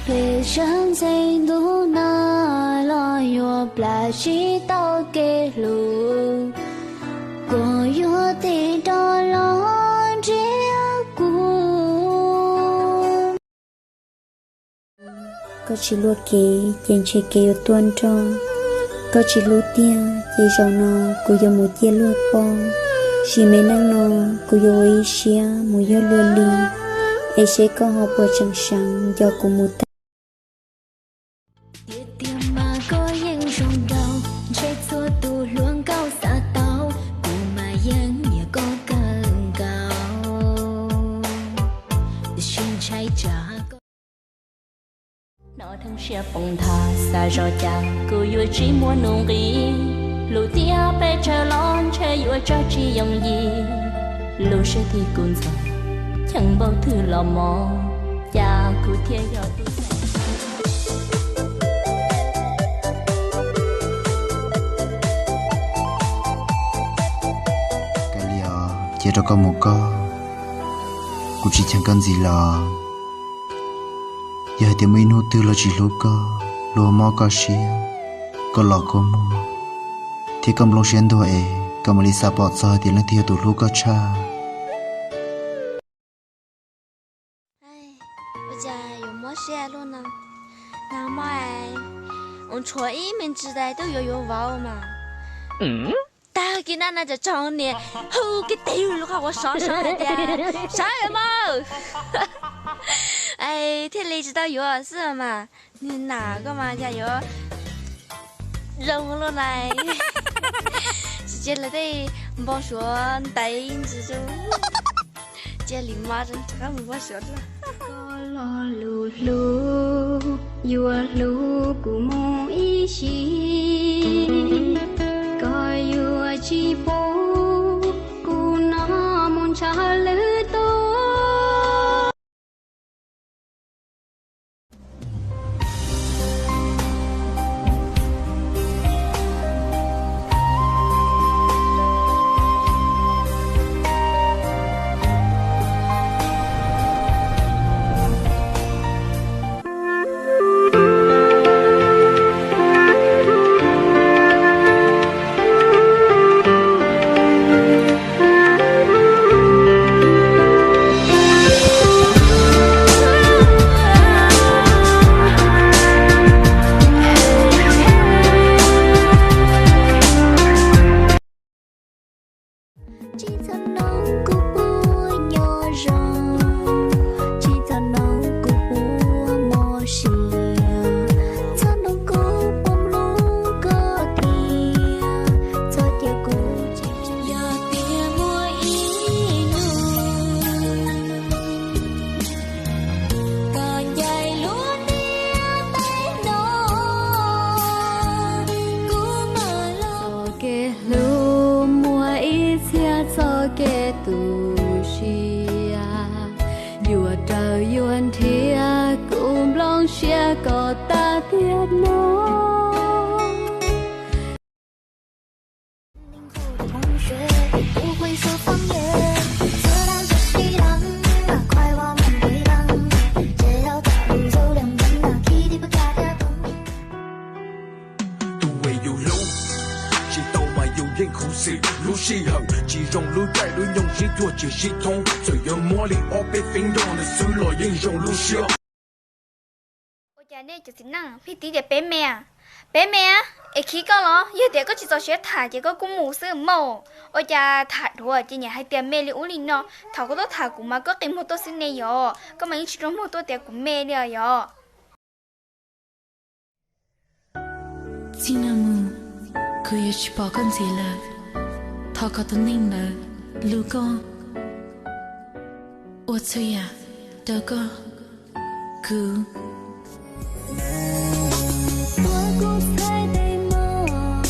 Peb sawv ntxhais ntuj no los yuav plam tsis tau kev hlub, koj yuav tig rov los nrhiav kuv. Koj tsis luaj kev ces ntshe kev yuav tuaj nrog. Koj tsis hlub tiag ces zaum no kuv yuav mus ciaj luag poj. Sim me neej no kuv yuav ua ib siab mus yug luag li, es seb koj ho puas tseem xav nco kuv mus tag. Tiag tiag mas koj yeej zoo nraug, ntshe txhua tus hluas nkauj xav tau, kuv mas yeej nyiam koj kawg nkaus. Tab sis ntshai tsam koj hnov dheev siab poob nthav, xav zoj cas kuv yuav tsis muaj nuj nqis. Hlub tiag peb tsawg los ntshe yuav tso tsis yooj yim, lub siab thib kuv ntxhov, cheem npaum twg los mob, cas kuv thiaj yog tus. Kav liam, cia rau koj mus koj, kuv tsis cheem koj ntxiv lawm. Yog hais tias muaj ib hnub twg luag tsis hlub koj, luag mob koj siab, koj los kua muag, thiab koj nplooj siab ntuag es koj mam li xav pom txog hais tias leej twg yog tus hlub koj tshaj. Ua cas yuav mob siab luaj no? Nag hmo es ua tshuav ib me ntsis tas twb yuav yuav vauv mas. Tag kis na no cov tsov niam hu kiag tes lub qhov quav sov sov hais tias sawv mas, es thiaj li tsis tau yuav xwb mas. Niag nam koj mas cas yuav zoo luaj na. Tsis cia lawv tej npau suav ntev ntsis, cia li mas rov qab mus npau suav dua. Koj lo lus hlub yuav hlub kuv mus ib sim, koj yuav tsis pub kuv no mus ntshaw lwm tus. Tsis txhob noog kuv puas nyob zoo, tsis txhob noog kuv puas mob siab, txhob noog kuv puas hlub koj tiag, txhob cia kuv tsis tsim. Yog tias muaj ib hnub koj ncaim lub niag ntev no, kuv mam los. Txoj kev hlub muaj ib txhia txoj kev tu siab, yuav raws yuav nrhiav kuv nplooj siab koj tag tiag no. Tus uas yus hlub tsis tau mas yus yeej khuv xim. Lub sij hawm tsis zoo, lub caij lub nyoog sib cuag tsis sib thoob, txawm yuav muab li ob peb feeb nrog nws xwb los yeej zoo lub siab. Ua cas nej cov txiv neej pheej tib tias peb me, peb me es khib koj los? Yog tias koj tsis txaus siab tham ces koj kuj mus xwb mas. Ua cas tham dhuav ces nyiam hais tias me li ub li no. Thaum koj tuaj tham kuv mas koj qi muag tuaj xwb ne yom, koj mas yeej tsis rua muag tuaj tias kuv me li os yom. Txij no mus, kuv yuav tsis pom koj ntxiv lawm. Thov kom tus neeg ntawd hlub koj, ua txhua yam rau koj, kuv. Ua kuv txhais tes mog,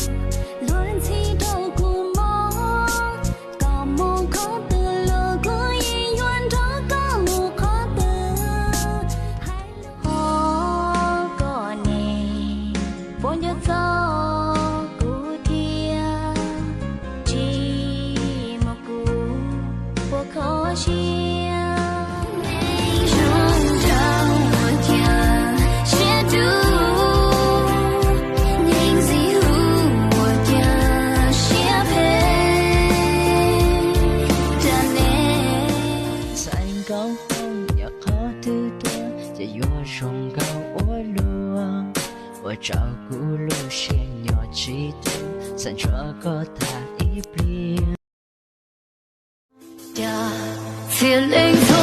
luag ntxhi rau kuv mob, koj mus qhov twg los kuv yeej yuav nrog koj mus qhov twg. Hais lus hov koj ne, puas nco txog kuv thiab? Tsis muaj kuv puas kho siab? Neeg zoo nraug ua cas Toob phooj ywg qhov twg tuaj ces yuav zoo nkauj ua luaj, ua rau kuv lub siab nyob tsis tu, xav ntshuab koj tag ib pliag. Cas txhia leej txhua